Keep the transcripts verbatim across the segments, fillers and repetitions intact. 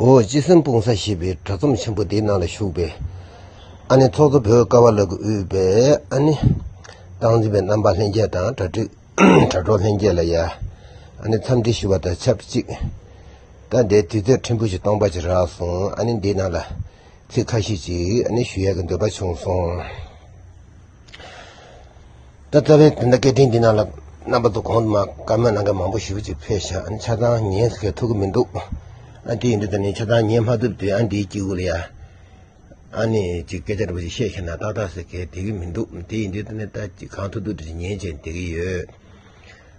བོད་སྤྱི་སེམས་སྤུངས་ས་ཞེས་པའི་གྲྭ་ཚོམས་ཆེན་པོ་དེའི་ནང་ལ་ཞུགས་པའི་ཨ་ནི་ཚོགས་གཙོ་བོད་ཀ་བ་ལགས་ཀྱིས་དབུས་པའི་ཨ་ནི་སྟངས་འཛིན་པའི་རྣམ་པ་ལྷན་རྒྱས་དང་གྲ་སྒྲིག་གྲྭ་གྲོགས་ལྷན་རྒྱས་ལ་ཡ་ཨ་ནི་འཚམས་འདྲི་ཞུ་བ་དང་ཆབས་ཅིག་ད་འདིའི་དུས་ཚོད་ཕྲན་བུ་ཞིག་སྟོང་པ་ཅིག་རག་སོང་། ཨ་ནི་འདིའི་ནང་ལ་ཚིག་ཁ་ཤས་ཅིག་ཨ་ནི་ཞུ་ཡག་གི་འདོད་པ་བྱུང་སོང་། ད་རྩ་བའི་དེ་འདྲ་སྐད་འཕྲིན་འདི་ནང་ལ་རྣམ་པ་ཚོ་གོང་དུ་མ་བཀའ་མོལ་གནང་མཁན་མང་པོ་ཞེ་པོ་ཅིག་ཕེབས་ཤག་ཨ་ནི་ཆ་ཚང་ཉན་ཟེར་མཁན་ཐུག་གི་མི་འདུག་ཨ་དེ་ཡིན་དུས་ད་ནི་ཆ་ཚང་ཉན་མ་ཐུབ་དུས་ཨ་འདིའི་དཀྱིལ་འཁོར་ལ་ཡ་ཨ་ནི་ཅིག་སྐད་ཆ་འདྲ་པོ་ཅིག་བཤད་ཤེས་ན་ཏག་ཏག་ཟེར་མཁན་དེ་གི་མི་འདུག་དེ་ཡིན་དུས་ད་ནི་ད་ཅིག་གང་ཐུབ་ཐུབ་དེ་ཉན་བྱས་བསྡད་ཀྱི་ཡོད།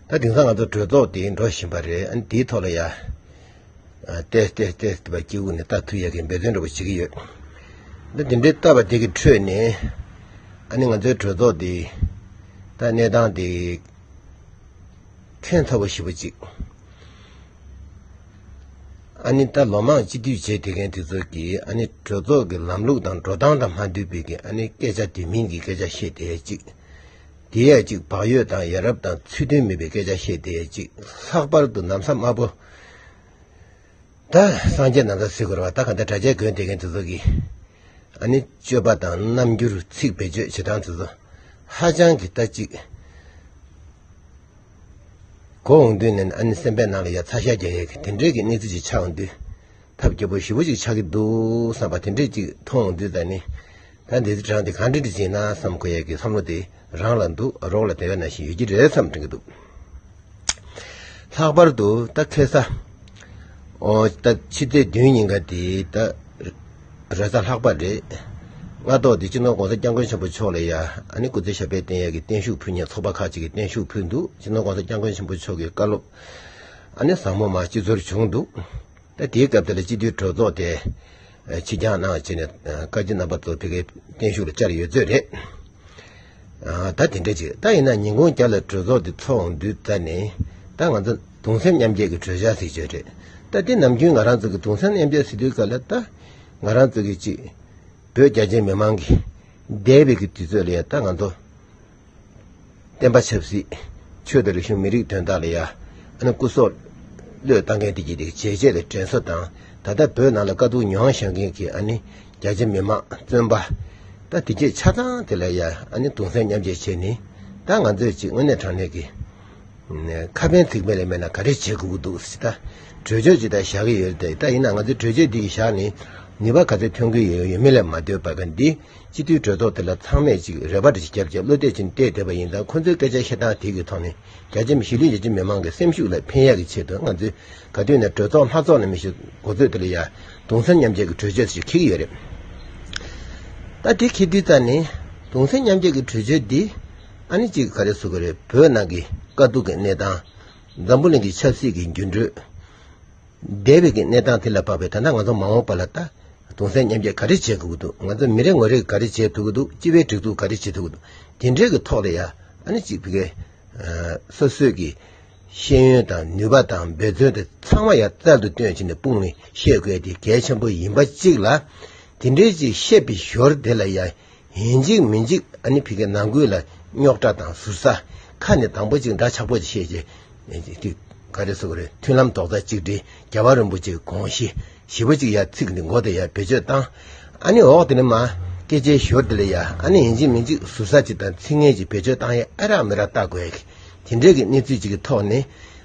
ད་དེང་སང་ང་ཚོ་གྲོས་ཚོགས་དེ་འགྲོ་བཞིན་པ་རེད། ཨ་ནི་དེའི་ཐོག་ལ་ཡ། ཏེས་ཏེས་ཏེས་ཏེ་བ་སྐྱིད་པོ་ནས་ལྟ་ཐུབ་ཡག་གི་འབད་བརྩོན་འདྲ་པོ་བྱེད་ཀྱི་ཡོད། འདི་འདི་འདྲའི་ལྟ་བ་དེ་གི་ཁྲོད་ནས་ཨ་ནི་ང་ཚོའི་གྲོས་ཚོགས་འདི་ད་གནས་སྟངས་འདི་ཁྱད་མཚར་པོ་ཞེ་པོ་ཅིག་ཨ་ནི་ད་ལོ་མང་སྤྱི་འཐུས་བྱས་བསྡད་མཁན་དེ་ཚོ་གིས་ཨ་ནི་གྲོས་ཚོགས་ཀྱི་ལམ་ལུགས་དང་འགྲོ་སྟངས་དང་མ་འདུས་པའི་གི་ཨ་ནི་སྐད་ཆ་དེ་མིན་གྱི་སྐད་ཆ་བཤད་བསྡད་ཅིག་དེ་ཡ་ཅིག་བག་ཡོད་དང་ཡ་རབས་དང་ཚུལ་མཐུན་མེད་པའི་སྐད་ཆ་བཤད་བསྡད་ཅིག་ལྷག་པར་དུ་ན་བཟའ་དམར་པོ། ད་སངས་རྒྱས་ན་བཟའ་ཟེར་དགོས་རེད་བ། ད་ག་འདྲ་གྲྭ་ཆས་གོན་བསྡད་མཁན་དེ་ཚོ་གིས་ཨ་ནི་སྤྱོད་པ་དང་རྣམ་འགྱུར་ཚིག་བེད་སྤྱོད་བྱེད་སྟངས་དེ་ཚོ་ཧ་ཅང་གི་ད་ཅིག་གོ་འོང་དུས་ནས་ཨ་ནི་སེམས་པའི་ནང་ལ་ཡ་ཚ་ཤ་རྒྱག་ཡས་ཀྱི་དེ་འདྲའི་གི་གནས་ཚུལ་ཅིག་ཆགས་འོང་དུས་ཐབས་སྐྱོ་པོ་ཞེ་པོ་ཅིག་ཆགས་ཀྱི་འདུག་བསམ་པ་དེ་འདྲས་ཅིག་མཐོང་འོང་དུས་ད་ནི། ད་འདི་ཚོ་གྲངས་དེ་གང་འདྲ་འདྲ་བྱས་ན་བསམ་དགོས་ཡ་གི་བསམ་བློ་དེ་རང་ལ་འདུག་རོགས་ལ་དེ་བས་ན་ཞིག་ཡོད་ཀྱི་རེད་བསམ་དྲན་གྱི་འདུག་ལྷག་པར་དུ་ད་ཁ་སང་ཨོ་ད་ཕྱི་ཚེས་བདུན་ཉིན་ཀ་དེ་ད་རེས་གཟའ་ལྷག་པ་རེད། སྔ་ཐོག་དེ་སྤྱི་ནོར་༸གོང་ས་༸སྐྱབས་མགོན་ཆེན་པོ་མཆོག་ལ་ཡ་ཨ་ནི་སྐུ་ཚེ་ཞབས་པད་བརྟན་ཡ་གི་བརྟན་བཞུགས་ཕུལ་མཁན་ཚོགས་པ་ཁག་ཅིག་གིས་བརྟན་བཞུགས་ཕུལ་འདུག་སྤྱི་ནོར་༸གོང་ས་༸སྐྱབས་མགོན་ཆེན་པོ་མཆོག་གི་བཀའ་སློབ་ཨ་ནི་ཟབ་མོ་མ་སྤྱི་ཚོར་བྱུང་འདུག་ད་དེའི་སྐབས་དེ་ལ་སྤྱི་འཐུས་གྲོས་ཚོགས་དེ་ཕྱི་འགྱངས་གནང་བྱས་ནས་བཀའ་སྤྱི་རྣམ་པ་ཚོ་ཕ་གིའི་བརྟན་བཞུགས་ལ་བཅར་ཡོད་ཚོད་རེད། ད་དེ་འདྲ་ཅིག་ད་ཡིན་ན་ཉིན་གུང་རྒྱབ་ལ་གྲོས་ཚོགས་དེ་ཚོགས་འོང་དུས་ད་ནི་ད་ང་ཚོ་གདུང་སེམས་མཉམ་སྐྱེད་ཀྱི་གྲོས་འཆར་ཟེར་གྱི་ཡོད་རེད། ད་དེ་ནམ་རྒྱུན་ང་རང་ཚོ་གི་གདུང་སེམས་མཉམ་སྐྱེད་ཟེར་དུས་ག་ལ་ད་ང་རང་ཚོ་གི་ཅིག་བོད་རྒྱ་ཆེ་མི་མང་གི་འདས་པའི་གི་དུས་ཚོད་ལ་ཡ་ད་ང་ཚོ་བསྟན་པ་ཆབ་སྲིད་ཆོས་དང་རིག་གཞུང་མི་རིགས་དོན་དག་ལ་ཡ་ཨ་ནི་སྐུ་སྲོག་བློས་བཏང་མཁན་དེ་གྱིས་དེ་བྱས་རྗེས་ལ་དྲན་གསོ་དང་ད་ལྟ་བོད་ནང་ལ་དཀའ་སྡུག་མྱོང་བཞིན་མཁན་གྱི་ཨ་ནི་རྒྱ་ཆེ་མི་མང་བཙོན་པ་ད་དེ་གྱིས་ཆ་ཚང་དེ་ལ་ཡ་ཨ་ནི་གདུང་སེམས་མཉམ་སྐྱེད་བྱས་ནས་ད་ང་ཚོས་ཅིག་དངོས་གནས་དྲང་གནས་ཀྱི་ཁ་ཕན་ཚིག་ཕན་ལས་མེད་ན་ག་རེ་བྱེད་དགོས་ཀྱི་འདུག་ཟེར་ད་གྲོས་ཆོད་ཅིག་ད་བཞག་གི་ཡོད་རེད། ད་ཡིན་ན་ང་ཚོས་གྲོས་ཆོད་འདི་གི་བཞག་ནས་ནུས་པ་ག་ཚོད་ཐོན་གྱི་ཡོད་ཡོད་མེད་ལ་མ་ལྟོས་པར་ག་འདི་སྤྱི་འཐུས་གྲོས་ཚོགས་དེ་ལ་ཚང་མས་ཅིག་རེ་བ་འདྲ་ཞིག་བརྒྱབ་བྱས་བློ་གཏད་ཅིག་གཏད་བསྡད་པ་ཡིན་ཙང་ཁོ་ཚོའི་སྐད་ཆ་བཤད་སྟངས་དེ་གི་ཐོག་ནས་རྒྱ་ཆེ་མི་གཞིས་ལུས་རྒྱ་ཆེ་མི་མང་གི་སེམས་ཤུགས་ལ་ཕན་ཡག་གི་ཆེད་དུ་ང་ཚོས་ག་དུས་ནས་གྲོས་ཚོགས་ལྷ་ཚོགས་ནས་མི་ཤེས་འགོ་ཚོད་དེ་ལ་ཡ་གདུང་སེམས་མཉམ་སྐྱེད་ཀྱི་གྲོས་ཆོད་ཞིག་འཁྱེར་གྱི་ཡོད་རེད། ད་དེ་འཁྱེར་དུས་ཙ་ནས་གདུང་སེམས་མཉམ་སྐྱེད་ཀྱི་གྲོས་ཆོད་འདི་ཨ་ནི་ཅིག་ག་རེ་ཟེར་དགོས་རེད། བོད་ནང་གི་དཀའ་སྡུག་གི་གནས་སྟངས། འཛམ་བུ་གླིང་གི་ཆབ་སྲིད་ཀྱི་འགྱུར་འགྲོས། འདས་པའི་གི་གནས་སྟངས་དེ་ལ་དཔག་པའི་ད་ལྟ་ང་ཚོ་མ་འོངས་པ་ལ་ད་གདུང་སེམས་མཉམ་སྐྱེད་ག་རེ་བྱེད་དགོས་ཀྱི་འདུག་ང་ཚོ་མི་རེ་ངོ་རེས་ག་རེ་བྱེད་ཐུབ་ཀྱི་འདུག་སྤྱི་པའི་སྒྲིག་འཛུགས་ག་རེ་བྱེད་ཐུབ་ཀྱི་འདུག་དེ་འདྲའི་གི་ཐོག་ལ་ཡ་ཨ་ནི་གཅིག་ཕ་གི་སོ་སོའི་གི་ཤེས་ཡོན་དང་ནུས་པ་དང་འབད་བརྩོན་དེ་ཚང་མ་ཡ་རྩལ་དུ་བཏོན་བྱས་ནས་སྤུངས་ནས་བཤད་དགོས་དེ་གལ་ཆེན་པོ་ཡིན་པ་གཅིག་ལ། དེ་འདྲའི་ཅིག་བཤད་པའི་ཞོར་དེ་ལ་ཡ། ཡིན་གཅིག་མིན་གཅིག་ཨ་ནི་ཕ་གི་ནང་ཁུལ་ལ་རྙོག་དྲ་དང་ཟུར་ཟ། ཁ་ནས་དང་པོ་གཅིག་འདྲ་ཆགས་པོ་ཅིག་བཤད་རྗེས། དེ་ག་རེ་ཟེར་དགོས་རེད། མཐུན་ལམ་རྡོག་རྩ་གཅིག་སྒྲིལ། རྒྱལ་བ་རིན་པོ་ཆེའི་དགོངས་གཞི་ཞེ་པོ་ཅིག་ཡ་ཚིག་འདི་མགོ་དེ་ཡ་བེད་སྤྱོད་བཏང་། ཨ་ནི་འོག་དེ་ནས་མ་སྐད་ཆའི་ཞོར་དེ་ལ་ཡ་ཨ་ནི་ཡིན་གཅིག་མིན་གཅིག་ཟུར་ཟ་ཅིག་དང་ཚིག་ངན་ཅིག་བེད་སྤྱོད་བཏང་ཡ་ཨེ་རག་མི་རག་ལྟ་དགོས་ཡ་གི་དེ་འདྲའི་གི་གནས་ཚུལ་ཅིག་གི་ཐོག་ནས།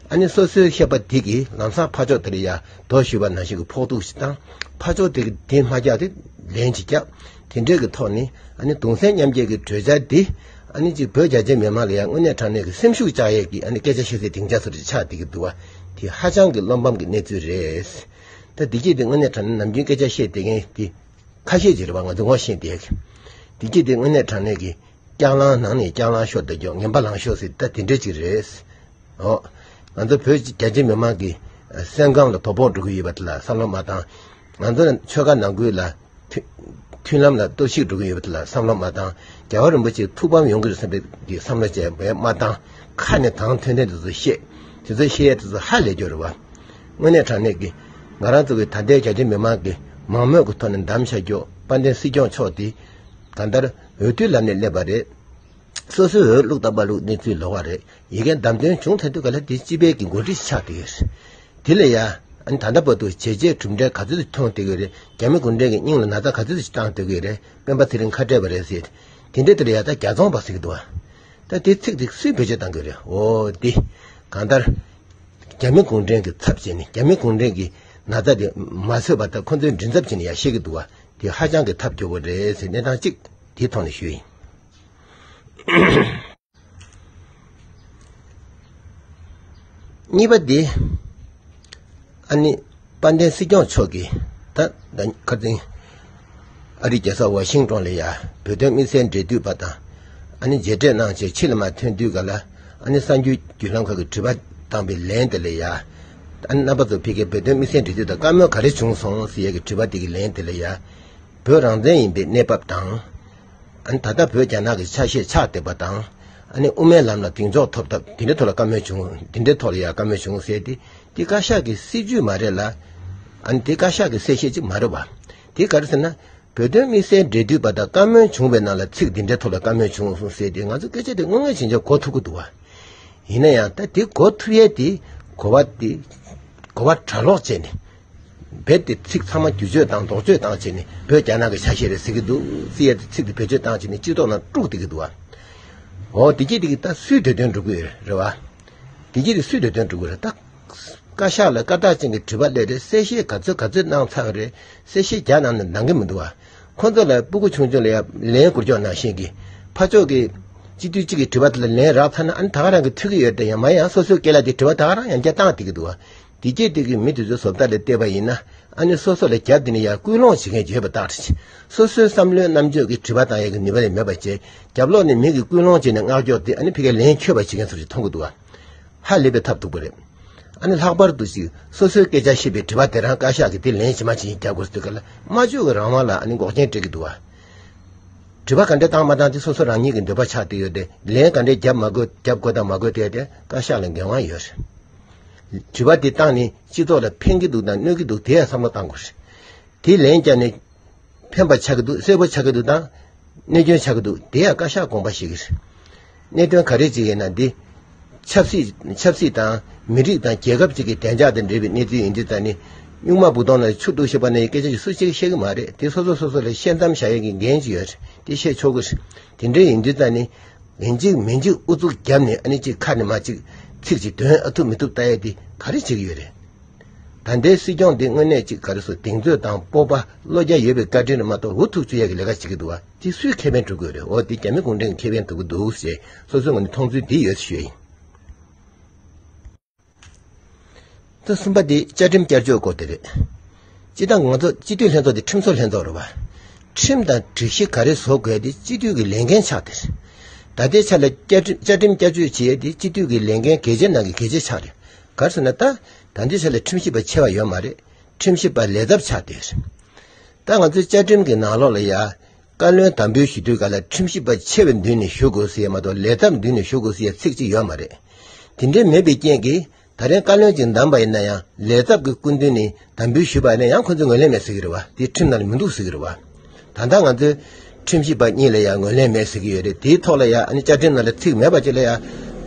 ཨ་ནི་སོ་སོའི་བཤད་པ་དེ་གིས་ལམ་སང་ཕར་ཕྱོགས་དེ་ལ་ཡ་མདོ་ཞུས་པ་ནང་བཞིན་གྱི་ཕོག་ཐུག་ཞིག་བཏང་། ཕར་ཕྱོགས་དེ་གིས་དེ་མ་རྒྱག་དེ་ལན་ཅིག་རྒྱག་དེ་འདྲའི་གི་ཐོག་ནས་ཨ་ནི་གདུང་སེམས་མཉམ་སྐྱེད་ཀྱི་གྲོས་འཆར་འདི་ཨ་ནི་ཅིག་བོད་རྒྱ་ཆེ་མི་མང་ལ་ཡ་དངོས་གནས་དྲང་གནས་ཀྱི་སེམས་ཤུགས་བཅག་ཡས་ཀྱི་ཨ་ནི་སྐད་ཆ་བཤད་སའི་སྡིངས་ཆ་བཟོ་འདྲ་ཅིག་ཆགས་བསྡད་ཀྱི་འདུག་བ། དེ་ཧ་ཅང་གི་བློ་ཕམ་གྱི་གནས་ཚུལ་རེད། ད་འདི་སྐད་དེ་དངོས་གནས་དྲང་གནས་ནམ་རྒྱུན་སྐད་ཆ་བཤད་བསྡད་མཁན་དེ་ཁ་ཤས་ཅིག་རེད་བ། ང་ཚོ་ངོ་ཤེས་བསྡད་ཀྱི་འདི་སྐད་དེ་དངོས་གནས་དྲང་གནས་ཀྱི་རྐྱང་ལངས་ནང་ནས་རྐྱང་ལངས་ཤོར་བསྡད་ཀྱོག་ངན་པ་ལངས་ཤོར་ཟེར་ད་དེ་འདྲ་ཅིག་རེད། འོ། ང་ཚོ་བོད་རྒྱ་ཆེ་མི་མང་གི་སེམས་ཁམས་ལ་དོ་ཕོག་འགྲོ་གི་ཡོད་པ་དེ་ལ་བསམ་བློ་མ་བཏང་། ང་ཚོ་ཆོལ་ཁ་ནང་ཁུལ་ལ་མཐུན་མཐུན་ལམ་ལ་གཏོར་བཤིག་འགྲོ་གི་ཡོད་པ་དེ་ལ་བསམ་བློ་མ་བཏང་། རྒྱལ་བ་རིན་པོ་ཆེ་ཐུགས་ཕམ་ཡོང་གི་རེད་བསམ་པའི་གི་བསམ་བློ་བཅས་མ་བཏང་། ཁ་ནས་དང་ཐོན་ཐོན་དེ་ཚོ་བཤད། དེ་ཚོ་བཤད་ཡས་དེ་ཚོ་ཧ་ལས་ཀྱོག་རེད་བ། དངོས་གནས་དྲང་གནས་ཀྱི་ང་རང་ཚོ་གི་ད་ལྟའི་རྒྱ་ཆེ་མི་མང་གི་མང་མོས་ཀྱི་ཐོག་ནས་བདམས་བཞག་ཀྱོག་དཔལ་ལྡན་སྲིད་སྐྱོང་མཆོག་དེ་གང་ལྟར་འོས་བསྡུ་ལམ་ནས་སླེབས་པ་རེད། སོ་སོའི་འོས་བླུགས་དང་མ་བླུགས་གནས་ཚུལ་ལོགས་ཀ་རེད། ཡི་གེ་བདམས་ཐོན་བྱུང་ཚར་དུས་ག་ལ་དེ་སྤྱི་པའི་གི་འགོ་ཁྲིད་ཆགས་བསྡད་ཡོད་རེད། དེ་ལ་ཡ་ ཨ་ནི་ད་ལྟ་བར་དུ་བྱས་རྗེས་གྲུབ་འབྲས་ག་ཚོད་ཅིག་ཐོན་བསྡད་ཀྱི་རེད། རྒྱ་མི་གུང་ཁྲན་གྱི་སྙིང་ལ་ན་ཚ་ག་ཚོད་ཅིག་བཏང་བསྡད་ཀྱི་རེད། སྤེན་པ་ཚེ་རིང་ཁ་བྲལ་བ་རེད་ཟེར། དེ་འདྲའི་དེ་ལ་ཡ་ད་རྒྱ་ཚོང་པ་ཟེར་གྱི་འདུག་བ། ད་དེ་ཚིག་དེ་སུས་བེད་སྤྱོད་བཏང་གི་རེད། འོ་དེ་གང་ལྟར་རྒྱ་མི་གུང་ཁྲན་གྱི་ཚབ་བྱས་ནས། རྒྱ་མི་གུང་ཁྲན་གྱི་ན་ཚ་དེ་མ་བཟོད་པ་དང་ཁོ་ཚོའི་མགྲིན་ཚབ་བྱས་ནས་ཡ་བཤད་ཀྱི་འདུག་བ། དེ་ཧ་ཅང་གི་ཐབས་སྐྱོ་པོ་རེད་ཟེར། གནས་སྟངས་གཅིག་དེའི་ཐོག་ནས་ཞུས་ཡིན། གཉིས་པ་དེ། ཨ་ནི་དཔལ་ལྡན་སྲིད་སྐྱོང་མཆོག་གིས་ད་ད་ཁ་སང་ཨ་རིའི་རྒྱལ་ས་ཝ་ཤིང་ཏོན་ལ་ཡ་བོད་དོན་དམིགས་བསལ་འབྲེལ་མཐུད་པ་དང་། ཨ་ནི་མཇལ་འཕྲད་གནང་བྱས་ཕྱི་ལ་མར་ཐོན་དུས་ག་ལ། ཨ་ནི་གསར་འགྱུར་བརྒྱུད་ལམ་ཁག་གི་དྲི་བ་བཏང་བའི་ལན་དེ་ལ་ཡ། ཨ་ནི་རྣམ་པ་ཚོ་ཕ་གིར་བོད་དོན་དམིགས་བསལ་འབྲེལ་མཐུད་དང་བཀའ་མོལ་ག་རེ་བྱུང་སོང་ཟེར་ཡས་ཀྱི་དྲི་བ་དེ་གི་ལན་དེ་ལ་ཡ། བོད་རང་བཙན་ཡིན་པའི་གནས་བབ་དང་། ཨ་ནི་ད་ལྟ་བོད་རྒྱ་ནག་གི་ཆ་ཤས་ཆགས་བསྡད་པ་དང་། ཨ་ནི་དབུ་མའི་ལམ་ལ་གདེང་འཇོག་ཐོབ་ཐབས་དེ་འདྲའི་ཐོག་ལ་བཀའ་མོལ་བྱུང་། དེ་འདྲའི་ཐོག་ལ་ཡང་བཀའ་མོལ་བྱུང་ཟེར་ཏེ། དེ་བཀའ་ཤག་གི་སྲིད་ཇུས་མ་རེད་ལ། ཨ་ནི་དེ་བཀའ་ཤག་གི་གསལ་བཤད་ཅིག་མ་རེད་བ། དེ་ག་རེ་ཟེར་ན། བོད་དོན་དམིགས་བསལ་འབྲེལ་མཐུད་པ་དང་བཀའ་མོལ་བྱུང་བའི་ནང་ལ་ཚིག་འདི་འདྲའི་ཐོག་ལ་བཀའ་མོལ་བྱུང་སོང་ཟེར་ཏེ། ང་ཚོ་སྐད་ཆ་དེ་དངོས་དངོས་ཇི་འདྲ་གོ་ཐུབ་ཀྱི་འདུག་བ། ཡིན་ན་ཡང་ད་དེ་གོ་ཐུབ་ཡས་དེ་གོ་བ་དེ་གོ་བ་གྲྭ་ལོག་བྱས་ནས། རྦད་དེ་ཚིག་ཚང་མ་བསྒྱུར་བཅོས་དང་ལྡོག་བཅོས་བཏང་བྱས་ནས་བོད་རྒྱ་ནག་གི་ཆ་ཤས་རེད་ཟེར་གྱི་འདུག་ཟེར་ཡ་དེ་ཚིག་དེ་བེད་སྤྱོད་བཏང་བྱས་ནས་སྤྱི་ཚོགས་ནང་དཀྲུགས་བསྡད་ཀྱི་འདུག་བ། འོ་དེ་གྱིས་དེ་གི་ད་སུའི་འདོད་དོན་སྒྲུབ་ཀྱི་ཡོད་རེད་བ། དེ་གྱིས་དེ་སུའི་འདོད་དོན་སྒྲུབ་ཀྱི་རེད། ད་བཀའ་ཤག་ལ་བཀའ་རྟགས་ཅན་གྱི་དྲི་བ་སླེབས་རེད། གསལ་བཤད་ག་ཚོད་ག་ཚོད་གནང་ཚར་རེད། གསལ་བཤད་རྒྱག་གནང་ནས་འདང་གི་མི་འདུག་བ། ཁོ་ཚོ་ལ་སྤུ་གུ་ཆུང་ཆུང་ལ་ཡང་ལན་བསྐུར་ཀྱོག་ནང་བཞིན་གྱི། ཕར་ཕྱོགས་ཀྱི་སྤྱི་འཐུས་གཅིག་གི་དྲི་བ་དེ་ལ་ལན་རག་ཚར་ན། ཨ་ནི་ད་ག་རང་གི་ཐོས་ཀྱི་ཡོད་དེ། ཡང་མ་ཡང་སོ་སོའི་སྐད་ལ་དེ་དྲི་བ་ད་ག་རང་ཡང་བསྐྱར་བཏང་བསྡད་ཀྱི་འདུག་བ། དེ་སྐད་དེ་གི་མི་དེ་ཚོའི་བཟོ་ལྟ་ལ་བལྟས་པ་ཡིན་ན། ཨ་ནི་སོ་སོ་ལ་རྒྱབ་དེ་ནི་ཡང་སྐུལ་སློང་བྱེད་མཁན་ཡོད་པ་རྟགས་རེད། སོ་སོའི་བསམ་བློའི་རྣམ་དཔྱོད་ཀྱི་དྲི་བ་བཏང་ཡས་ཀྱི་ནུས་པ་དེ་མེད་པ་བྱས། རྒྱབ་ལོགས་ནས་མི་གི་སྐུལ་སློང་བྱས་ནས་མངགས་ཀྱོག་དེ། ཨ་ནི་ཕ་གིར་ལན་འཁྱོལ་བ་བྱེད་མཁན་ཚོ་ཞིག་མཐོང་གི་འདུག་བ། ཧ་ལས་པའི་ཐབས་སྡུག་པ་རེད། ཨ་ནི་ལྷག་པར་དུ་ཅིག་སོ་སོའི་སྐད་ཆ་བཤད་པའི་དྲི་བ་དེ་རང་བཀའ་ཤག་གིས་དེ་ལན་ཇི་མ་ཇི་བཞིན་རྒྱབ་དགོས་ཟེར་དུས་ག་ལ། སྨྲ་བརྗོད་ཀྱི་རང་དབང་ལ་ཨ་ནི་འགོག་རྐྱེན་སྤྲད་ཀྱི་འདུག་བ། དྲི་བ་ག་འདྲ་བཏང་མ་བཏང་དེ་སོ་སོ་རང་ཉིད་ཀྱི་འདོད་པ་ཆགས་བསྡད་ཡོད་དེ། ལན་ག་འདྲས་རྒྱབ་མ་དགོས། རྒྱབ་དགོས་དང་མ་དགོས་དེ་དེ་བཀའ་ཤག་ལ་འགན་དབང་ཡོད་རེད། དྲི་བ་དེ་བཏང་ནས་སྤྱི་ཚོགས་ལ་ཕན་གྱི་འདུག་དང་གནོད་ཀྱི་འདུག་དེ་ཡང་བསམ་བློ་བཏང་དགོས་རེད། དེ་ལན་བརྒྱབ་ནས་ཕན་པ་ཆགས་ཀྱི་འདུག་གསལ་པོ་ཆགས་ཀྱི་འདུག་དང་། གནོད་སྐྱོན་ཆགས་ཀྱི་འདུག་དེ་ཡང་བཀའ་ཤག་དགོངས་པ་བཞེས་ཀྱི་རེད། གནད་དོན་ག་རེ་ཅིག་ཡིན་ན། འདི་ཆབ་སྲིད་ཆབ་སྲིད་དང་མི་རིགས་དང་རྒྱལ་ཁབ་ཅིག་གི་བདེ་འཇགས་དང་འབྲེལ་བའི་གནས་ཚུལ་ཡིན་དུས་ཙང་ནི། སྨྱུག་མ་སྦུག་དོང་ནང་ཆུ་གཏུབ་ཤེས་པ་ནི་སྐད་ཆ་ཞིག་སུ་གཅིག་བཤད་ཀྱི་མ་རེད། དེ་སོ་སོ་སོ་སོ་ལ་བཤད་མཚམས་བཞག་ཡས་ཀྱི་འགན་ཅིག་ཡོད་རེད། དེ་བཤད་ཆོག་གི་རེད། དེ་འདྲ་ཡིན་དུས་ཙང་ནི། ཡིན་གཅིག་མིན་གཅིག་ཨུ་ཚུགས་བརྒྱབ་ནས། ཨ་ནི་གཅིག་ཁ་ནས་མར་གཅིག་ཚིག་གཅིག་འདོན་ཨ་ཐུབ་མི་ཐུབ་ལྟ་ཡས་དེ་ག་རེ་བྱེད་ཀྱི་ཡོད་རེད། ད་ལྟའི་སྲིད་སྐྱོང་འདི་དངོས་གནས་ཅིག་ག་རེ་ཟེར། གདེང་ཚོད་དང་སྤོབས་པ་བློ་རྒྱ་ཡོད་པའི་བཀའ་དྲིན་རེད་མ་གཏོགས། འུ་ཐུག་བཅུག་ཡས་ཀྱི་ལས་ཀ་བྱེད་ཀྱི་འདུག་བ། དེ་སུས་ཁེ་ཕན་སྒྲུབ་དགོས་རེད། འོ་དེ་རྒྱ་མི་གུང་ཁྲན་གྱིས་ཁེ་ཕན་སྒྲུབ་ཀྱི་འདུག་ཞེས་སོ་སོའི་ངོས་ནས་མཐོང་ཚུལ་འདི་ཡོད་ཞུ་ཡ་ཡིན། ད་གསུམ་པ་དེ་བཅའ་ཁྲིམས་བསྐྱར་བཅོས་སྐོར་དེ་རེད། སྤྱིར་བཏང་ང་ཚོ་སྤྱི་འཐུས་ལྷན་ཚོགས་དེ་ཁྲིམས་བཟོ་ལྷན་ཚོགས་རེད་བ། ཁྲིམས་དང་སྒྲིག་གཞི་ག་རེ་བཟོ་དགོས་དེ་སྤྱི་འཐུས་ཀྱི་ལས་འགན་ཆགས་དེ་རེད། ད་ལྟའི་ཆ་ལ་བཅའ་ཁྲིམས་བཅའ་ཁྲིམས་བསྐྱར་བཅོས་བྱེད་ཡས་དེ་སྤྱི་འཐུས་ཀྱི་ལས་འགན་གལ་ཆེ་ནང་གི་གལ་ཆེ་ཆགས་རེད། ག་རེ་ཟེར་ན། ད་ད་ལྟའི་ཆ་ལ་ཁྲིམས་ཞིབ་པ་ཆེ་བ་ཡོད་མ་རེད། ཁྲིམས་ཞིབ་པ་ལས་ཚབ་ཆགས་དེ་རེད། ད་ང་ཚོའི་བཅའ་ཁྲིམས་ཀྱི་ནང་ལོགས་ལ་ཡ། བཀའ་བློན་དམ་འབུལ་ཞུ་དུས་ག་ལ་ཁྲིམས་ཞིབ་པ་ཆེ་བའི་མདུན་ནས་ཞུ་དགོས་ཟེར་ཡ་མ་གཏོགས། ལས་ཚབ་མདུན་ནས་ཞུ་དགོས་ཟེར་ཡ་ཚིག་གཅིག་ཡོད་མ་རེད། དེ་འདྲའི་མེད་པའི་རྐྱེན་གྱིས། ད་རེས་བཀའ་བློན་ཅིག་བདམས་པ་ཡིན་ན་ཡང་། ལས་ཚབ་ཀྱི་སྐུ་མདུན་ནས་དམ་འབུལ་ཞུས་པ་ཡིན་ན་ཡང་ཁོ་ཚོས་ངོས་ལེན་མེད་ཟེར་གྱི་རེད་བ། དེ་ཁྲིམས་ནང་ལ་མི་འདུག་ཟེར་གྱི་རེད་བ། ད་ལྟ་ང་ཚོའི་ཁྲིམས་ཞིབ་པ་གཉིས་ལ་ཡང་ངོས་ལེན་མེད་ཟེར་གྱི་ཡོད་རེད། དེའི་ཐོག་ལ་ཡང་། ཨ་ནི་བཅའ་ཁྲིམས་ནང་ལ་ཚིག་མེད་པ་ཅིག་ལ་ཡང་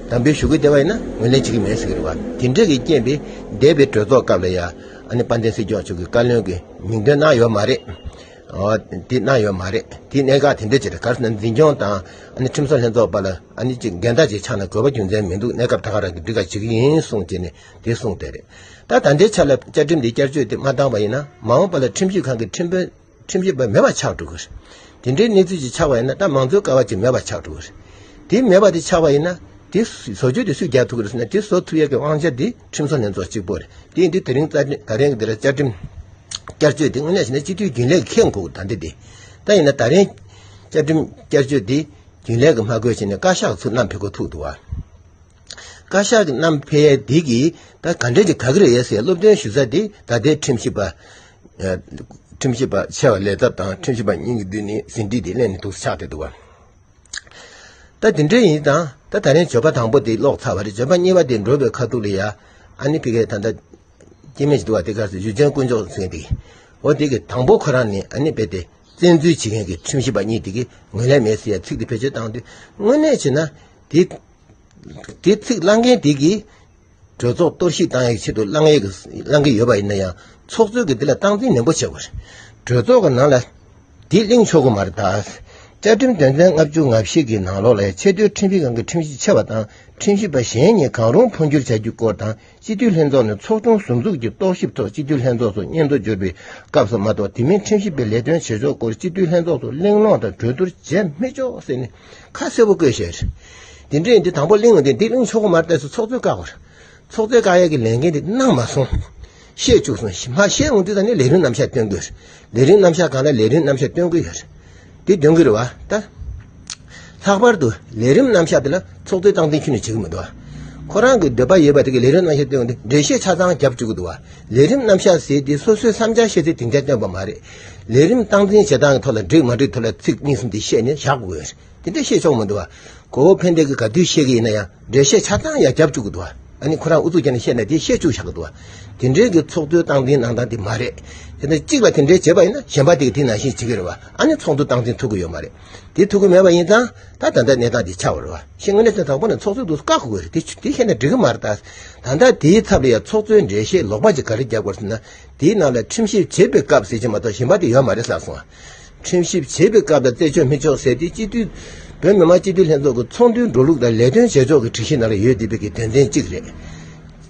དམ་འབུལ་ཞུ་གི་བསྡད་པ་ཡིན་ན་ངོས་ལེན་བྱེད་ཀྱི་མེད་ཟེར་གྱི་རེད་བ། དེ་འདྲ་གི་རྐྱེན་པས་འདས་པའི་གྲོས་ཚོགས་སྐབས་ལ་ཡང་། ཨ་ནི་དཔལ་ལྡན་སྲིད་སྐྱོང་མཆོག་གིས་བཀའ་བློན་གྱི་མིང་འདོན་གནང་ཡོད་མ་རེད། འོ། དེ་གནང་ཡོད་མ་རེད། དེ་གནད་འགག་དེ་འདྲ་ཅིག་རེད། ག་རེ་ཟེར་ན། འཛིན་སྐྱོང་དང་ཨ་ནི་ཁྲིམས་བཟོ་ལྷན་ཚོགས་བར་ལ་ཨ་ནི་ཅིག་འགལ་ཟླ་ཅིག་ཆགས་ན་དགོས་པ་རྒྱུ་མཚན་མི་འདུག་གནས་སྐབས་ད་ག་རང་གི་འགྲིག་ག་བྱེད་ཀྱི་ཡིན་གསུངས་བྱས་ནས་དེ་གསུངས་བསྡད་རེད། ད་ད་ལྟའི་ཆ་ལ་བཅའ་ཁྲིམས་འདི་བསྐྱར་བཅོས་དེ་མ་བཏང་བ་ཡིན་ན། མ་འོངས་པ་ལ་ཁྲིམས་ཞིབ་ཁང་གི་ཁྲིམས་དཔོན། ཁྲིམས་ཞིབ་པ་མེད་པ་ཆགས་འགྲོ་གི་རེད། དེ་འདྲའི་གནས་ཚུལ་ཅིག་ཆགས་པ་ཡིན་ན། ད་མང་གཙོའི་ཀ་བ་ཅིག་མེད་པ་ཆགས་འགྲོ་གི་རེད། དེ་མེད་པ་དེ་ཆགས་པ་ཡིན་ན། དེ་བཟོ་བཅོས་དེ་སུས་རྒྱག་ཐུབ་ཀྱི་རེད་ཟེར་ན། དེ་བཟོ་ཐུབ་ཡས་ཀྱི་དབང་ཆ་དེ་ཁྲིམས་བཟོ་ལྷན་ཚོགས་གཅིག་པོ་རེད། དེ་ཡིན་དུས་དེ་རིང་རྩ་ཁྲིམས། ད་རིང་གི་འདི་ལ་བཅའ་ཁྲིམས་བསྐྱར་བཅོས་དེ་དངོས་གནས་བྱས་ན་སྤྱི་འཐུས་རྒྱུན་ལས་ཀྱིས་འཁྱེར་དགོས་ཀྱི། ད་འདི་དེ། ད་ཡིན་ན་ད་རིང་བཅའ་ཁྲིམས་བསྐྱར་བཅོས་དེ་རྒྱུན་ལས་ཀྱིས་མ་དགོས་བྱས་ནས་བཀའ་ཤག་ཚུར་བསྣམས་ཕེབས་དགོས་ཐུག་འདུག་བ། བཀའ་ཤག་གིས་བསྣམས་ཕེབས་ཡས་དེ་གིས་ད་ག་འདྲས་ཀྱི་དགའ་གི་རེད་ཟེར། སློབ་སྟོན་ཞུ་ས་དེ་ད་ལྟའི་ཁྲིམས་ཞིབ་པ། ཨ། ཁྲིམས་ཞིབ་པ་ཆེ་བ་ལས་ཚབ་དང་ཁྲིམས་ཞིབ་པ་གཉིས་ཀྱི་མདུན་ནས་ཟིན་བྲིས་དེ་ལེན་ནས་འདུག་སེ་ཆགས་བསྡད་འདུག་བ། ད་དེ་འདྲ་ཡིན་ཙང་། ད་ད་རིང་འབྱོར་པ་དང་པོ་དེ་ཀློག་ཚར་བ་རེད། འབྱོར་པ་གཉིས་པ་དེ་འགྲོ་བའི་ཁ་ཐུག་ལ་ཡ། ཨ་ནི་ཕ་གིའི་ད་ལྟ་སྐྱེ་དམན་ཞིག་འདུག་བ། དེ་ག་ཟེར། ཡུལ་ཅན་དཀོན་མཆོག་ཟེར་མཁན་དེ། འོ་དེ་གིས་དང་པོ་ཁོ་རང་ནས་ཨ་ནི་རྦད་དེ་བཙན་འཛུལ་བྱེད་མཁན་གྱི་ཁྲིམས་ཞིབ་པ་གཉིས་དེ་གིས་ངོས་ལེན་མེད་ཟེར་ཡ་ཚིག་དེ་བེད་སྤྱོད་བཏང་དུས། དངོས་གནས་བྱས་ན་དེ། དེ་ཚིག་བླང་མཁན་དེ་གིས། གྲོས་ཚོགས་གཏོར་བཤིག་བཏང་ཡག་ཆེད་དུ་བསླང་ཡག་གི་བསླང་གི་ཡོད་པ་ཡིན་ན་ཡང་ཚོགས་གཙོས་ཀྱི་འདི་ལ་སྟངས་འཛིན་ནན་པོ་བྱེད་དགོས་རེད། གྲོས་ཚོགས་ཀྱི་ནང་ལ་འདི་གླེང་ཆོག་གི་མ་རེད་ད། བཅའ་ཁྲིམས་དོན་ཚན་ལྔ་བཅུ་ང་བཞི་གི་ནང་ལོགས་ལ་ཆེས་མཐོའི་ཁྲིམས་ཞིབ་ཁང་གི་ཁྲིམས་ཞིབ་ཆེ་བ་དང་ཁྲིམས་ཞིབ་པ་གཞན་གཉིས་གང་རུང་འཕོ་འགྱུར་བྱ་རྒྱུའི་སྐོར་དང་སྤྱི་འཐུས་ལྷན་ཚོགས་ནས་ཚོགས་ཆུང་ཟུར་འཛུགས་ཀྱིས་རྟོག་ཞིབ་ཐོག་སྤྱི་འཐུས་ལྷན་ཚོགས་སུ་སྙན་ཐོ་འབྱོར་བའི་སྐབས་སུ་མ་གཏོགས་དེ་མིན་ཁྲིམས་ཞིབ་པའི་ལས་དོན་བྱེད་ཕྱོགས་སྐོར་སྤྱི་འཐུས་ལྷན་ཚོགས་སུ་གླེང་སློང་དང་གྲོས་བསྡུར་བྱེད་མི་ཆོག་ཟེར་ནས་ཁ་གསལ་པོ་བཀོད་བཞག་རེད། དེ་འདྲའི་འདི་དང་པོ་གླེང་བ་འདི་འདི་གླེང་ཆོག་གི་མ་རེད་ཟེར་ཚོགས་གཙོས་བཀག་དགོས་རེད། ཚོགས་གཙོས་བཀག་ཡས་ཀྱི་ལས་འགན་དེ་གནང་མ་སོང་། བཤད་བཅུག་སོང་། མ་བཤད་འོང་དུས་ད་ནི་ལས་རིམ་རྣམ་གཞག་སྟོན་དགོས། ལས་རིམ་རྣམ་གཞག་སྒང་ལ་ལས་རིམ་རྣམ་གཞག་སྟོན་དགོས་ཡོད་རེད། དེ་སྟོན་གྱི་རེད་བ་ད། ལྷག་པར་དུ་ལས་རིམ་རྣམ་གཞག་དེ་ལ་ཚོགས་གཙོས་སྟངས་འཛིན་ཁྱོན་ནས་བྱེད་ཀྱི་མི་འདུག་བ། ཁོ་རང་གི་འདོད་པ་ཡོད་པ་དེ་གི་ལས་རིམ་རྣམ་གཞག་སྟོན་དེ་འགྲེལ་བཤད་ཆ་ཚང་རྒྱབ་བཅུག་གི་འདུག་བ། ལས་རིམ་རྣམ་གཞག་ཟེར་དེ་སོ་སོའི་བསམ་འཆར་བཤད་སའི་སྡིངས་ཆ་སྟོན་པ་མ་རེད། ལས་རིམ་སྟངས་འཛིན་བྱེད་སྟངས་ཀྱི་ཐོག་ལ་འགྲིག་མ་འགྲིག་ཐོག་ལ་ཚིག་གཉིས་གསུམ་དེ་བཤད་ནས་བཞག་དགོས་རེད། དེ་འདྲ་བཤད་ཆོག་མི་འདུག་བ། གོ་བོ་ཕན་བདེ་གི་ག་དུས་བཤད་ཀྱི་ཡིན་ན་ཡང་འགྲེལ་བཤད་ཆ་ཚང་ཡང་རྒྱབ་བཅུག་གི་འདུག་བ། ཨ་ནི་ཁོ་རང་ཨུ་ཚུགས་བརྒྱབ་ནས་བཤད་ན་དེ་བཤད་བཅུག་བཞག་གི་འདུག་བ། དེ་འདྲའི་གི་ཚོགས་གཙོའི་སྟངས་འཛིན་གནང་སྟངས་དེ་མ་རེད། དེ་ནས་གཅིག་ལ་དེ་འདྲའི་བྱས་པ་ཡིན་ན་གཞན་པ་དེ་གི་དེ་ནང་བཞིན་བྱེད་ཀྱི་རེད་བ། ཨ་ནི་ཚོགས་འདུ་སྟངས་འཛིན་ཐུབ་ཀྱི་ཡོད་མ་རེད། དེ་ཐུབ་ཀྱི་མེད་པ་ཡིན་ཙང་ད་ད་ལྟ་གནས་སྟངས་དེ་ཆགས་པ་རེད་བ། ཤེས་དངོས་གནས་དོན་དང་པོ་ནས་ཚོགས་གཙོའི་འདུག་བཀག་དགོས་རེད། དེ་དེ་བཤད་ན་འགྲིག་གི་མ་རེད་ད། ད་ལྟ་དེའི་ཚབ་ལ་ཡང་ཚོགས་གཙོའི་འགྲེལ་བཤད་ལོག་པ་ཅིག་ག་རེ་རྒྱབ་དགོས་ཟེར་ན། དེའི་ནང་ལ་ཁྲིམས་ཞིབ་བྱེད་པའི་སྐབས་ཟེར་གྱི་མ་གཏོགས་གཞན་པ་དེ་ཡོད་མ་རེད་ལབ་སོང་བ། ཁྲིམས་ཞིབ་བྱེད་པའི་སྐབས་ལ་རྩད་གཅོད་མི་ཆོག་ཟེར་ཏེ་སྤྱི་འཐུས་བོད་མི་མང་སྤྱི་འཐུས་ལྷན་ཚོགས་ཀྱི་ཚོགས་འདུའི་འགྲོ་ལུགས་དང་ལས་དོན་བྱེད་ཕྱོགས་ཀྱི་སྒྲིག་གཞི་ནང་ལ་ཡོད་བསྡད་པའི་གི་དོན་ཚན་གཅིག་རེད།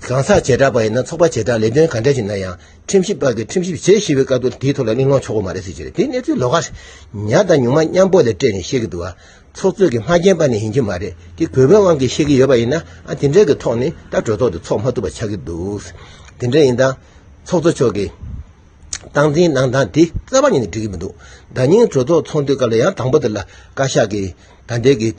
གང་ཟག་བྱེ་བྲག་པ་ཡིན་ན་ཚོགས་པ་བྱེ་བྲག་ལས་དོན་ག་འདྲ་ཞིག་ན་ཡང་ཁྲིམས་ཞིབ་པ་གིས་ཁྲིམས་ཞིབ་བྱེད་ཞེས་པའི་སྐབས་དུ་དེའི་ཐོག་ལ་གླེང་སློང་ཆོག་གི་མ་རེད་ཟེར་གྱི་རེད། དེ་གནས་ཚུལ་ལོགས་ཀ་རེད། ཉ་དང་ཉུང་མ་མཉམ་པོ་ལ་སྤྲད་ནས་བཤད་ཀྱི་འདུག་བ། ཚོགས་གཙོས་ཀྱི་སྨྲ་མཁན་པ་ནི་ཡིན་གྱི་མ་རེད། དེ་གུས་པའི་དབང་གིས་བཤད་ཀྱི་ཡོད་པ་ཡིན་ན་ཨ་དེ་འདྲའི་གི་ཐོག་ནས་ད་གྲོས་ཚོགས་དེ་ཚོགས་མ་ཐུབ་པ་ཆགས་ཀྱི་འདུག་དེ་འདྲ་ཡིན་ཙང་ཚོགས་གཙོ་མཆོག་གིས་སྟངས་འཛིན་གནང་སྟངས་དེ་རྩ་བ་ཉིད་ནས་འགྲིག་གི་མི་འདུག་ཟླ་ཉིན་གྲོས་ཚོགས་ཚོགས་དུས་སྐབས་ལ་ཡང་དང་པོ་དེ་ལ་བཀའ་ཤག་གིས་ད་ལྟའི་གི་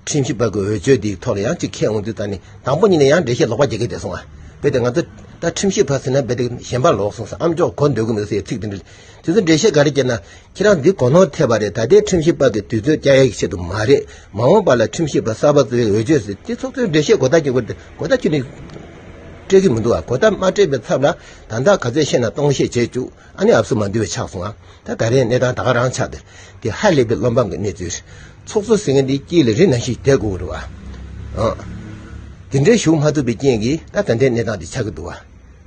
ཁྲིམས་ཞིབ་པ་གི་འོས་ཆོས་དེའི་ཐོག་ལ་ཡང་གཅིག་འཁྱེར་འོང་དུས་ད་ནི་དང་པོ་ཉིད་ནས་ཡང་འགྲེལ་བཤད་ལོག་པ་རྒྱག་གི་བསྡད་སོང་བ། རྦད་དེ་ང་ཚོ་ད་ཁྲིམས་ཞིབ་པ་ཟེར་ན་རྦད་དེ་གཞན་པ་ལོག་སོང་ཟེར་ཨ་མཆོག་གོ་འདོད་གི་མི་འདུག་ཟེར་ཚིག་དེ་འདྲ། དེ་ཚོ་འགྲེལ་བཤད་ག་རེ་བྱས་ན། ཁྱེད་རང་འདི་གོ་ནོར་ཐེབས་པ་རེད། ད་ལྟའི་ཁྲིམས་ཞིབ་པ་གི་དུས་ཚོད་བསྐྱལ་ཡག་གི་ཆེད་དུ་མ་རེད། མ་འོངས་པ་ལ་ཁྲིམས་ཞིབ་པ་གསར་པ་བཙུགས་ཡག་འོས་ཆོས་ཟེར་དེ་ཚོགས་གཙོས་འགྲེལ་བཤད་གོ་བརྡ་སྐྱོན་དགོས་ཏེ་གོ་བརྡ་ཁྱོན་ནས་སྤྲད་ཀྱི་མི་འདུག་ཨ། གོ་བརྡ་མ་སྤྲད་པའི་ཚབ་ལ་ད་ལྟ་ག་ཚོད་བཤད་ན་སྟོང་བཤད་བྱས་བཅུག་ཨ་ནི་ཨབ་སུ་མ་འདུས་པ་ཆགས་སོང་ཨ། ད་ད་རེས་གནས་སྟངས་ད་ག་རང་ཆགས་ཏེ་དེ་ཧ་ལས་པའི་བློ་ཕམ་གྱི་གནས་ཚུལ་རེད། ཚོགས་གཙོ་ཟེར་མཁན་འདི་དཀྱིལ་ལ་རི་ནང་བཞིན་བསྡད་དགོས་རེད་བ། ཨང་། དེ་འདྲའི་བཞུགས་མ་ཐུབ་པའི་རྐྱེན་གྱིས་ད་ད་ལྟའི་གནས་སྟངས་འདི་ཆགས་ཀྱི་འདུག་བ།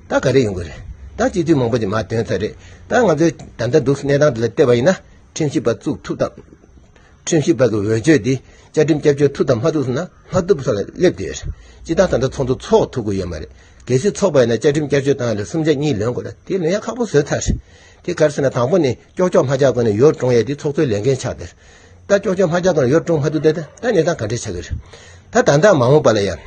ད་ག་རེ་ཡོང་གི་རེད། ད་སྤྱི་འཐུས་མང་པོ་ཅིག་མར་ཐོན་ཚར་རེད། ད་ང་ཚོའི་ད་ལྟ་འདུག་གནས་སྟངས་འདི་ལ་བལྟས་པ་ཡིན་ན་ཁྲིམས་ཞིབ་པ་བཙུགས་ཐུབ་དང་། ཁྲིམས་ཞིབ་པ་གི་འོས་ཆོས་འདི་བཅའ་ཁྲིམས་བསྐྱར་བཅོས་ཐུབ་དང་མ་ཐུབ་ཟེར་ན་མ་ཐུབ་ས་ལ་སླེབས་བསྡད་ཡོད་རེད། སྤྱི་བཏང་ད་ལྟ་ཚོགས་འདུ་ཚོགས་ཐུབ་ཀྱི་ཡོད་མ་རེད། གལ་སྲིད་ཚོགས་པ་ཡིན་ན་བཅའ་ཁྲིམས་བསྐྱར་བཅོས་བཏང་ཡ་ལ་གསུམ་ཆ་གཉིས་ལོན་དགོས་རེད། དེ་ལོན་ཡ་ཁག་པོ་བཟོས་ཚར་རེད། དེ་ག་རེ་ཟེར་ན་དང་པོ་ནས་ཀྱོག་ཀྱོག་མ་ཆག་གོང་ནས་ཡོ་བྲུང་ཡ་དེ་ཚོགས་གཙོའི་ལས་འགན་ཆགས་བསྡད་རེད། ད་ཀྱོག་ཀྱོག་མ་ཆག་གོང་ནས་ཡོ་བྲུང་མ་ཐུབ་བསྡད་ད་ད་གནས་སྟངས་ག་འདྲས་ཆགས་ཀྱི་རེད། ད་ད་ལྟ་མ་འོངས་པ་ལ་ཡང་།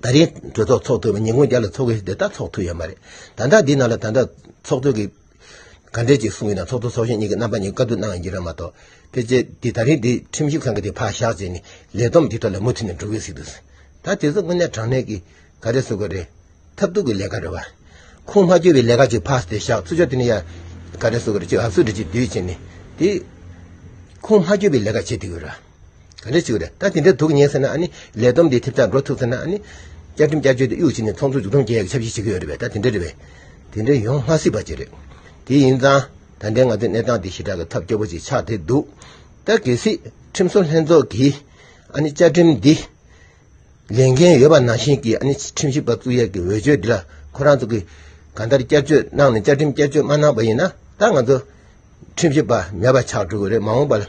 ད་རིང་གྲོས་ཚོགས་ཚོགས་ཐུབ་པ་ཉིན་གུང་རྒྱབ་ལ་ཚོགས་ཀྱི་རེད་དེ་ད་ཚོགས་ཐུབ་ཡོད་མ་རེད། ད་ལྟ་འདི་ནང་ལ་ད་ལྟ་ཚོགས་གཙོ་གི་ག་འདྲས་ཅིག་གསུང་ཡིན་ན་ཚོགས་གཙོ་ཚོགས་གཞོན་གཉིས་ཀྱི་རྣམ་པ་གཉིས་བཀའ་བསྡུར་གནང་ཡིན་གྱི་རེད་མ་གཏོགས་ཕལ་ཆེར་འདི་ད་རིང་འདི་ཁྲིམས་ཞིབ་ཁང་གི་དེ་ཕར་བཞག་བྱས་ནས་ལས་བསྡོམས་འདི་ཐོག་ལ་མུ་མཐུད་ནས་འགྲོ་གི་ཟེར་འདུག་ད་དེ་ཚོ་དངོས་གནས་དྲང་གནས་ཀྱི་ག་རེ་ཟེར་དགོས་རེད། ཐབས་སྡུག་གི་ལས་ཀ་རེད་བ། ཁུངས་མ་འཁྱོལ་བའི་ལས་ཀ་ཅིག་ཕར་དེ་བཞག་ཚུར་ཕྱོགས་དེ་ནས་ཡ་ག་རེ་ཟེར་དགོས་རེད་ཅིག་ཨབ་སུ་རེ་ཅིག་བསྡུས་བྱས་ནས་དེ་ཁུངས་མ་འཁྱོལ་བའི་ལས་ཀ་བྱེད་དེ་ཡོད་རེད། ག་འདྲ་བྱེད་དགོས་རེད། ད་དེ་འདྲ་འདུག་ཉན་ཟེར་ན་ཨ་ནི་ལས་བསྡོམས་དེ་ཐེབས་རྩ་འགྲོ་ཐུབ་ཟེར་ན་ཨ་ནི་བཅའ་ཁྲིམས་བསྐྱར་བཅོས་དེ་གཡུག་བྱས་ནས་ཚོགས་འདུ་མཇུག་སྡོམ་རྒྱག་ཡག་ཆབ་སྲིད་བྱེད་ཀྱི་ཡོད་རེད་པས། ད་དེ་འདྲ་རེད་པས། དེ་འདྲ་ཡོང་མ་སྲིད་པ་ཅིག་རེད། དེ་ཡིན་ཙང་ད་ལྟའི་ང་ཚོའི་གནས་སྟངས་དེ་ཞེ་དྲག་གི་ཐབས་སྐྱོ་པོ་ཅིག་ཆགས་བསྡད་འདུག་ད་གལ་སྲིད་ཁྲིམས་བཟོ་ལྷན་ཚོགས་ཀྱིས་ཨ་ནི་བཅའ་ཁྲིམས་འདི་ལས་འགན་ཡོད་པ་ནང་བཞིན་གྱི་ཨ་ནི་ཁྲིམས་ཞིབ་པ་བཙུགས་ཡག་གི་འོས་ཆོས་འདི་ལ་ཁོ་རང་ཚོ་གིས་གང་ལྟར་བསྐྱར་བཅོས་གནང་ནས་བཅའ་ཁྲིམས་བསྐྱར་བཅོས་མ་གནང་པ་ཡིན་ན་ད་ང་ཚོ་ཁྲིམས་ཞིབ་པ་མེད་པ་ཆགས་འགྲོ་གི་རེད། མ་འོངས་པ་ལ་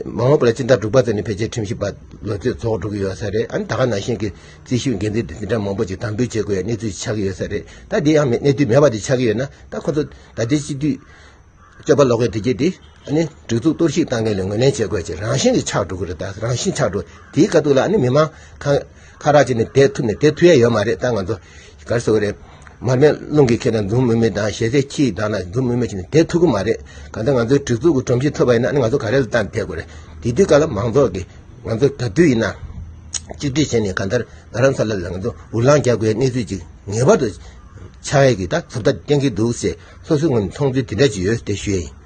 མ་འོངས་པ་ལ་སྤྱི་ཟླ་དྲུག་པ་ཙམ་ནས་ཕལ་ཆེར་ཁྲིམས་ཞིབ་པ་ལོ་ཚོད་རྫོགས་འགྲོ་གི་ཡོད་ས་རེད། ཨ་ནི་ད་ག་ནང་བཞིན་གྱི་རྩིས་ཞིབ་འགན་འཛིན་དེ་འདྲ་མང་པོ་ཅིག་དམ་འབུལ་བྱེད་དགོས་ཡ་གནས་ཚུལ་ཆགས་ཀྱི་ཡོད་ས་རེད། ད་འདི་ཡང་མེད་གནས་ཚུལ་མེད་པ་དེ་ཆགས་ཀྱི་ཡོད་ན་ད་ཁོ་ཚོ་ད་ལྟའི་སྤྱི་འཐུས་སྤྱོད་པ་ལོག་པའི་དེ་རྒྱུ་དེ་ཨ་ནི་སྒྲིག་འཛུགས་གཏོར་བཤིག་བཏང་མཁན་ལ་ངོས་ལེན་བྱེད་དགོས་ཅེས་རང་བཞིན་གྱིས་ཆགས་འགྲོ་གི་རེད། ད་རང་བཞིན་ཆགས་འགྲོ་དེའི་ཁ་ཐུག་ལ་ཨ་ནི་མི་མང་ཁ་ཁ་རག་བྱས་ནས་བསྡད་ཐུབ་ནས་བསྡད་ཐུབ་ཡ་ཡོད་མ་རེད། ད་ང་ཚོ་ག་རེ་ཟེར་དགོས་རེད། མར་མེ་རླུང་གིས་ཁྱེར་ན་འཛུམ་དམུལ་དམུལ་དང་ཞལ་ཟས་ཁྱི་ཡིས་བདག་ན་འཛུམ་དམུལ་དམུལ་བྱས་ནས་བསྡད་ཐུབ་ཀྱི་མ་རེད། གང་ལྟར་ང་ཚོའི་སྒྲིག་འཛུགས་ཀྱི་སྒྲོམ་གཞི་ཐུབ་པ་ཡིན་ན་ཨ་ནི་ང་ཚོ་ག་རེ་ལ་བལྟས་ནས་བསྡད་དགོས་རེད། དེ་དུས་སྐབས་ལ་མང་ཚོགས་ཀྱིས་ང་ཚོ་ག་དུས་ཡིན་ན་གཅིག་སྒྲིལ་བྱས་ནས་གང་ལྟར་རྡ་རམ་ས་ལ་ལ་ང་ཚོ་འུར་ལངས་རྒྱག་དགོས་ཡ་གནས་ཚུལ་ཅིག་ངེས་པར་དུ་ཆགས་ཡས་ཀྱི་ད་ཚོད་ལྟ་བསྟན་གྱི་འདུག་ཟེར་སོ་སོའི་ངོས་ནས་མཐོང་ཚུལ་དེ་འདྲ་ཅིག་ཡོད་དེ་ཞུ་ཡས་ཡིན།